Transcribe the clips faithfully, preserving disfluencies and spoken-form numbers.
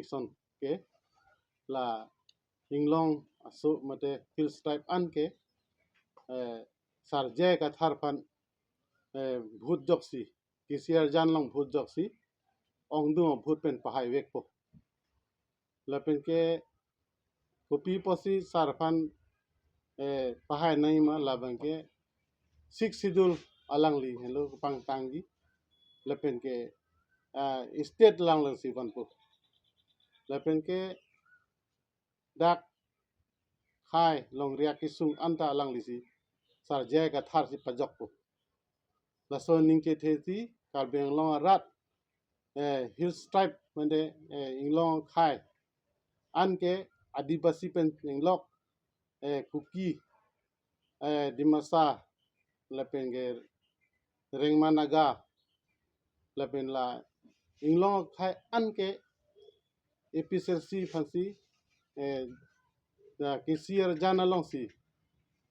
election ke la inglong aso mate Hills Tribe an ke, eh, Sir J I Kathar aphan, eh, vote joksi, K C R jan along vote joksi, ongdung vote pen pahai vekpo. Lapen ke kopi pusi sir aphan, eh, pahai nangji ma, labang ke Sixth Schedule alangli henlo pangtangji. Lapen ke, ah, state alangli si vanpo. Lapen ke dak khei longri akesung anta alangli si Sir J I Kathar si pajokpo. Laso aning kethe si Karbi Anglong arat, eh, Hills Tribe mate, eh, inglong khei an ke Adivasi pen inglok, eh, Kuki, eh, Dimasa, lapen ke Rengma Naga, lapen la inglong khei an ke A P H L C aphan si, eh, la K C R jan along si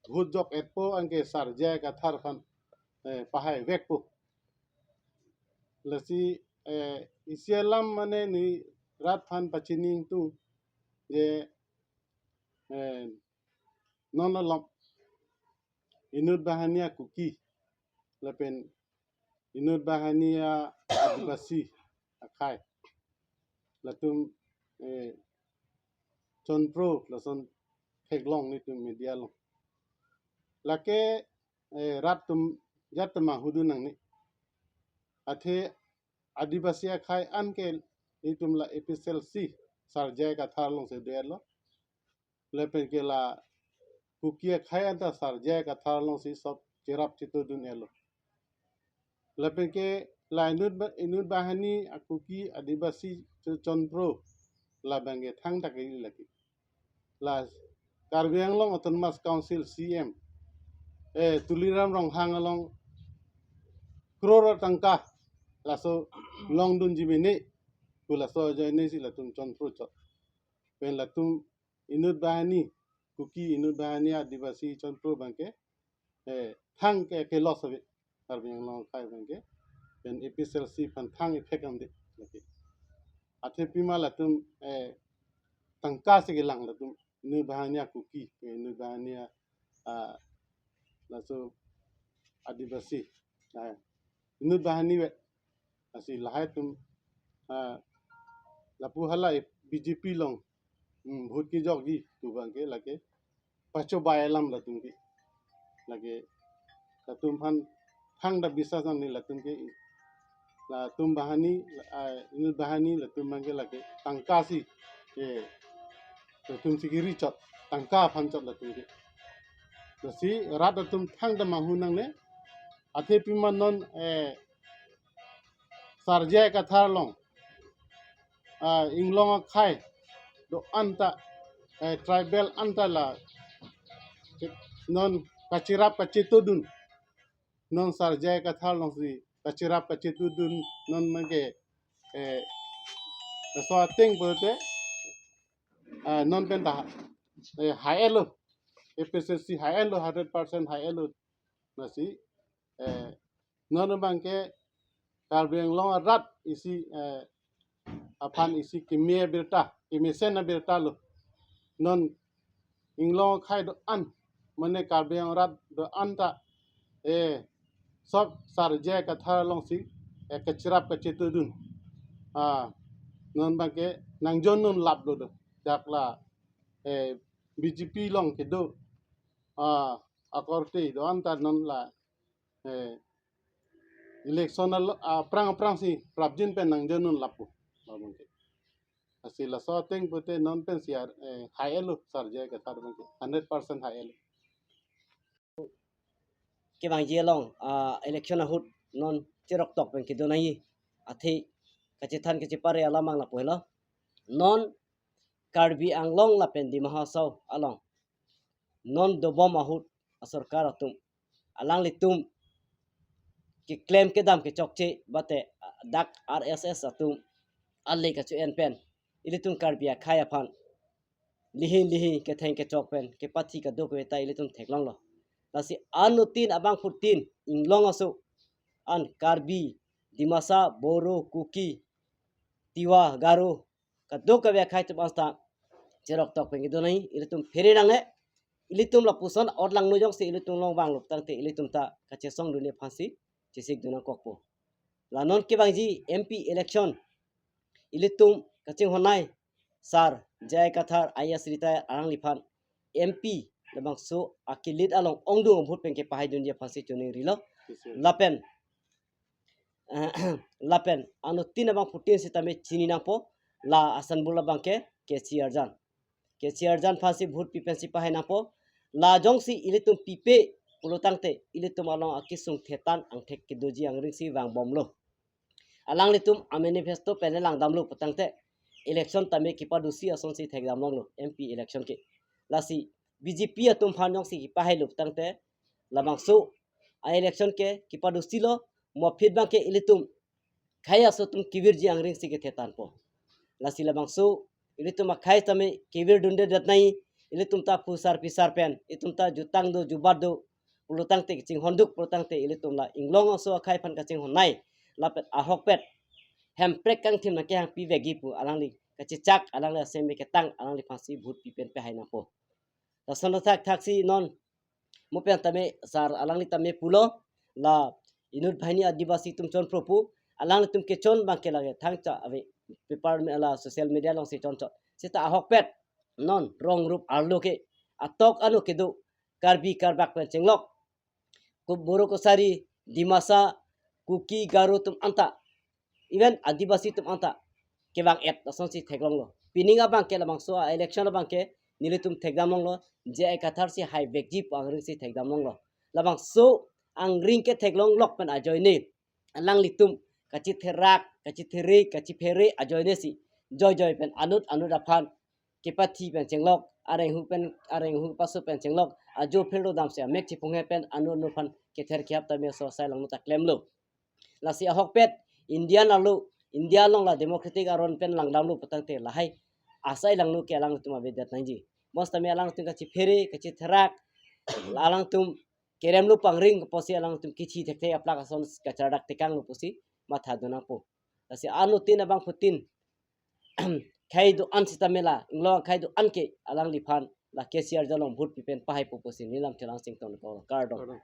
vote jok-etpo, anke Sir J I Kathar aphan, eh, pahai vekpo. Lasi, eh, isi alam mane neli rat aphan pachini ingtung je, eh, non along inut banghini a-Kuki lapen inut banghini a-Adivasi akhei, latum, eh, chonpro lason theklong nelitum media along. Lake, eh, rat atum jat atum ahudun nangne. Athe Adivasi akhei an ke nelitum la A P H L C Sir J I Kathar along si do-etlo. Lapen ke la Kuki akhei anta Sir J I Kathar along si sop cherap chetodun-etlo. Lapen ke la inut ba-, inut banghini a-Kuki Adivasi cho-, chonpro labang ke thangta ke lake. La Karbi Anglong Autonomous Council C M, eh, Tuliram Ronghang along crore tangka laso longdunji mene, pu laso ajoine si latum chonpro chot. Pen latum inut banghini, Kuki inut banghini Adivasi chonpro abang ke, eh, thang ke, ke loss ave. Karbi Anglong akhei abang ke, pen A P H L C aphan thang effect ande lake. Athe pima latum, eh, tangka si kelang latum inut banghini a-Kuki, inut banghini a, ah, laso Adivasi, ah, inut banghini ave. Lasi lahai atum, ah, lapu hala B J P along, hmm, vote kejokji pu abang ke lake pachobai alam latum ke. Lake latum aphan thangta biswas nangne latum ke. Latum banghini, ah, inut banghini latum abang ke lake tangka si, eh, latum si kiri chot, tangka aphan chot latum ke. Lasi rat atum thangta manghu nangne. Athe pima non, eh, Sir J I Kathar along, ah, inglong akhei do-an ta, eh, tribal anta la, non kacherap kachetodun, non Sir J I Kathar along si kacherap kachetodun, non abang ke, eh, laso ateng pulote, eh, non penta, eh, hai-etlo, A P H L C hai-etlo, hundred percent hai-etlo. Lasi, eh, non abang ke Karbi Anglong arat isi, eh, aphan isi keme abirta, kemesen abirta lo. Non inglong akhei do-an, mane Karbi Anglong arat do-an ta, eh, sop Sir J I Kathar along si, eh, kacherap kachetodun. Ah, non abang ke nangjon un laplo do. Dak la, eh, B J P along kedo, ah, akorte do-an ta non la, eh, election alo, ah, aphrang aphrang si prapjin pen nangjon un lappo. Abang ke. Lasi laso ateng pulote non pen si ar, eh, hai-etlo Sir J I Kathar abang ke. Hundred percent hai-etlo. Kevangji along, ah, election ahut non cheroktok pen kedo nangji. Athe kachethan kachepare alam abang lapu helo. Non Karbi Anglong lapen Dima Hasao along non dobom ahut asorkar atum, alanglitum keklem kedam kechokche bate dak R S S atum ale kacho-en pen ilitum Karbi akhei aphan lihin lihin ketheng kechok pen kepathi kaduk ave ta ilitum theklonglo. Lasi anuttin abangphutin inglong aso an Karbi, Dimasa, Boro, Kuki, Tiwa, Garo, kadokave akhei atum asta cherok tok pen kedo nangji, ilitum phere nangne, ilitum lapuson ot langno jongsi ilitum along vanglo tangte ilitum ta kachesong dunji aphansi chesik dun nangkokpo. La non kevangji M P election, ilitum kachinghon nai, Sir J I Kathar, I A S retire, alangliphan M P labangso akilit along ongdung vote pen kepahai dunji aphansi choningrilo. Lapen lapen anuttin abangphutin sitame chini nangpo, la asanbul abangke K C Arjan. K C Arjan aphansi vote pi pensi pahai nangpo. La jongsi ilitum pipe pulo tangte ilitum along akesung thetan angthek kedoji angring si vangbomlo. Alanglitum amanifesto pen langdamlo pu tangte election tame kepadosi asonsi thekdam longlo M P election ke. Lasi B J P atum aphan jongsi kepahailo pu tangte labangso a-election ke kepadosilo, mo aphi abangke ilitum akhei aso atum kevirji angring si kethetanpo. Lasi labangso ilitum akhei tame kevir dundedet nangji, ilitum ta phusar phisar pen, itum ta jutang do jubat do pulo tangte, kachinghon duk pulo tangte ilitum la inglong aso akhei aphan kachinghon nai, lapen ahokpet Hemprek kangthim nangkehang pivekji pu alangli kachechak, alangli asem ketang, alangliphansi vote pi pen pahai nangpo. Lason thakthak si non mo pen tame Sir alangli tame pulo, la inut banghini Adivasi atum chonphro pu, alanglitum kechon abangke lake thangcha ave, paper me-, la social media alongsi chonchot. Seta ahokpet non rong rup arlo ke atok ano kedo Karbi Karbak pen chenglok, Ku-, Boro Kachari, Dimasa, Kuki, Garo atum anta, even Adivasi atum anta kevang-et asonsi theklonglo. Pining abangke labangso a-election abangke nelitum thekdam longlo, J I Kathar si haivekji pu angring si thekdam longlo. Labangso angring ketheklonglok pen ajoine alanglitum kachitherak, kachithere, kachiphere ajoine si joijoi pen anut anut aphan kepathi pen chenglok, arenghu pen, arenghu paso pen chenglok, ajo phirlo damsi amek chiphunghe pen anut anut aphan kether kehap tame so asai langno ta klemlo. Lasi ahokpet India nalo, India along la democratic aron pen langdamlo pu tangte lahai asai langno ke alangtum avedet nangji. Bonsitame alangtum kachiphere, kachitherak, alangtum keremlo pu angring pusi alangtum kithi thekthe aplak ason kachardak tekanglo pusi matha dun nangpo. Lasi anuttin abangphutin akhei do-an sitame la inglong akhei do-an ke alangliphan la K C Arjan along vote pi pen pahaipo pusi neli lamthe lang sington ko, kardom.